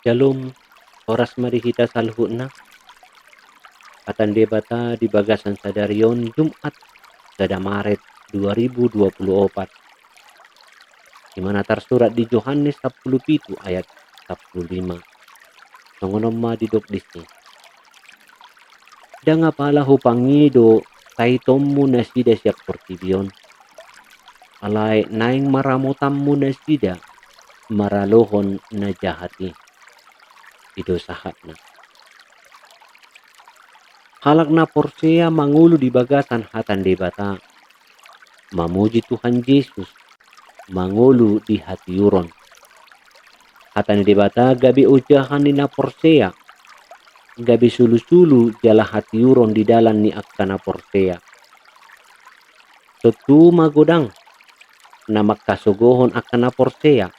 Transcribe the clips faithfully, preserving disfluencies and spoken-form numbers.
Syalom, horas ma di hita saluhutna. Hata ni Debata di bagasan sadari on, Jumat, sada Maret dua ribu dua puluh opat. Di mana tarsurat di Johannes sampulu pitu ayat sampulu lima. Songon on ma didok disi. Ndang apala hupangido taitonmu nasida sian portibi on. Alai naeng maramotanmu nasida maralohon na jahat i. I do sahatna. Halak na porsea mangolu di bagasan hata ni Debata, mamuji Tuhan Jesus, mangolu di hatiuron. Hata ni Debata gabe ojahan ni na porsea, gabe sulusulu jala hatiuron di dalan ni angka na porsea. Tontu ma godang na mangkasogohon angka na porsea,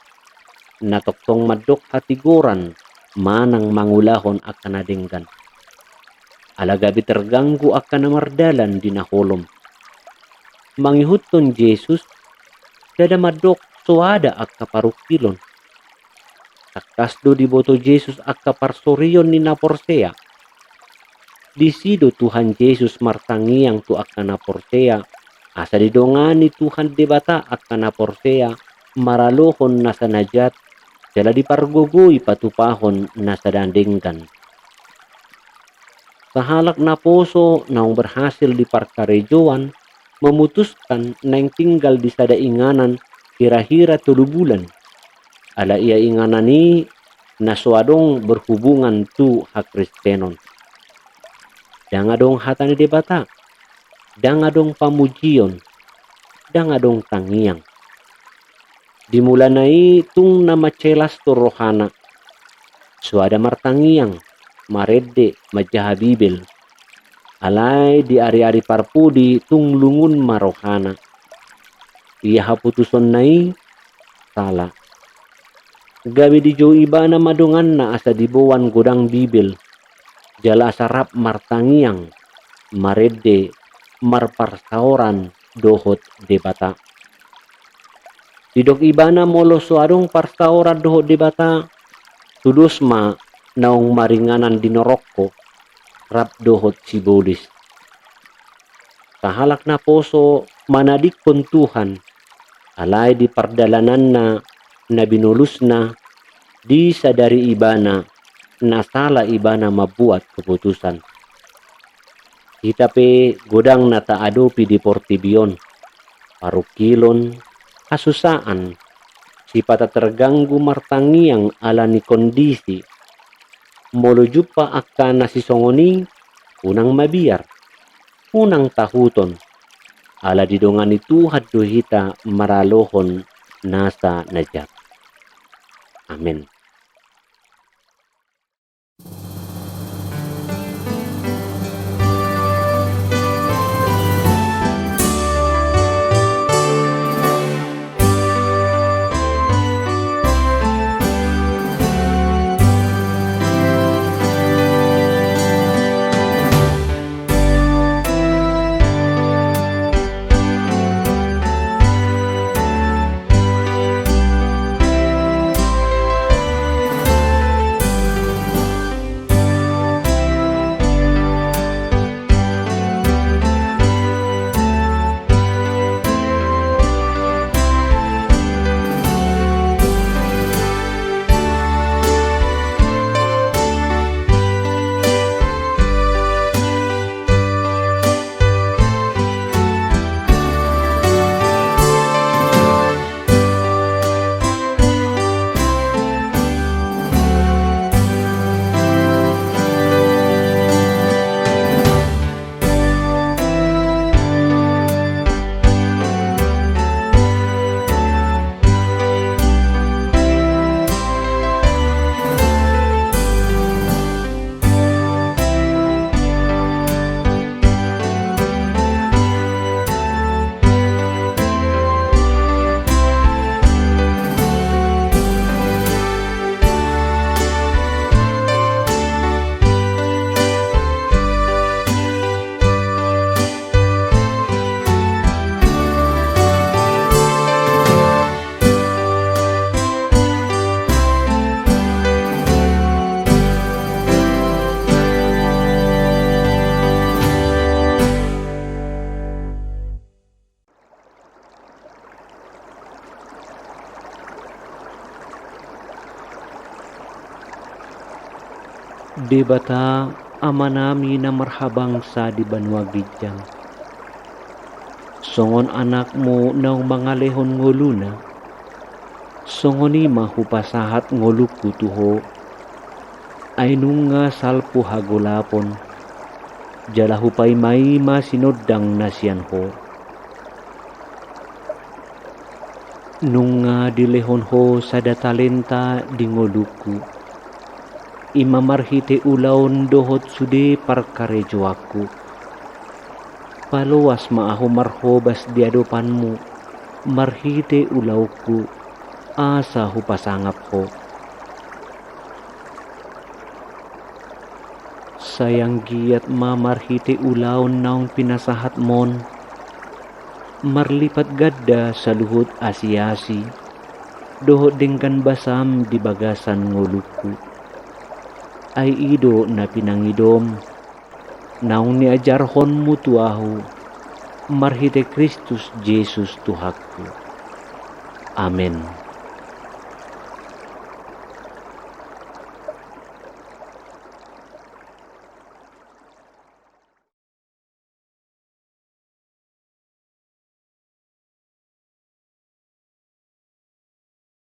na tongtong mandok hatigoran manang mangulahon angka na denggan. Ala gabe terganggu angka na mardalan di na holom. Mangihuthon Jesus, ndada mandok soada angka parungkilon. Tangkas do diboto Jesus angka parsorion ni na porsea. Disi do Tuhan Jesus martangiang tu angka na porsea, asa didongani Tuhan Debata angka na porsea maralohon nasa na jat, jala dipargogoi patupahon nasa na denggan. Sahalak naposo naung berhasil di parkarejoan memutuskan naeng tinggal di sada inganan hira-hira tolu bulan. Ala ia inganan i na so adong berhubungan tu hakristenon. Ndang adong hata ni Debata, ndang adong pamujion, ndang adong tangiang. Di mulana i tung na mansai las do rohana. Soada martangiang, marende, manjaha Bibel. Alai di ari-ari parpudi tung lungun ma rohana. Ia haputusonna i sala. Gabe dijou ibana ma donganna asa diboan godang Bibel. Jala asa rap martangiang, marende, marparsaoran dohot Debata. Didok ibana molo so adong parsaoran dohot Debata, tudos ma naung maringanan di norokko, rap dohot sibolis. Sahalak naposo manadingkon Tuhan, alai di pardalananna na binolusna disadari ibana na sala ibana mambuat keputusan. Hita pe godang na taadopi di portibi on, parungkilon, hasusaan, sipata terganggu martangiang ala ni kondisi. Molo jumpa angka na sisongon i, unang mabiar, unang tahuton, ala didongani Tuhan do hita maralohon nasa na jat. Amen. Debata, Amanami na marhabangsa di banua ginjang, songon Anakmu naung mangalehon ngoluna, songon i ma hupasahat ngolungku tu Ho. Ai nunga salpu hagolapon, jala hupaima-ima sinondang na sian Ho. Nunga dilehon Ho sada talenta di ngolungku, i ma marhite ulaon dohot sude parkarejoanku. Paloas ma ahu marhobas di adopanMu marhite ulaonku, asa hupasangap Ho. Sai anggiat ma marhite ulaon naung pinasahatMon, marlipat ganda saluhut asi-asi dohot denggan basaM di bagasan ngolungku. Ai i do na pinangidoM, naung niajarhonMu tu ahu, marhite Kristus Jesus Tuhanku. Amen.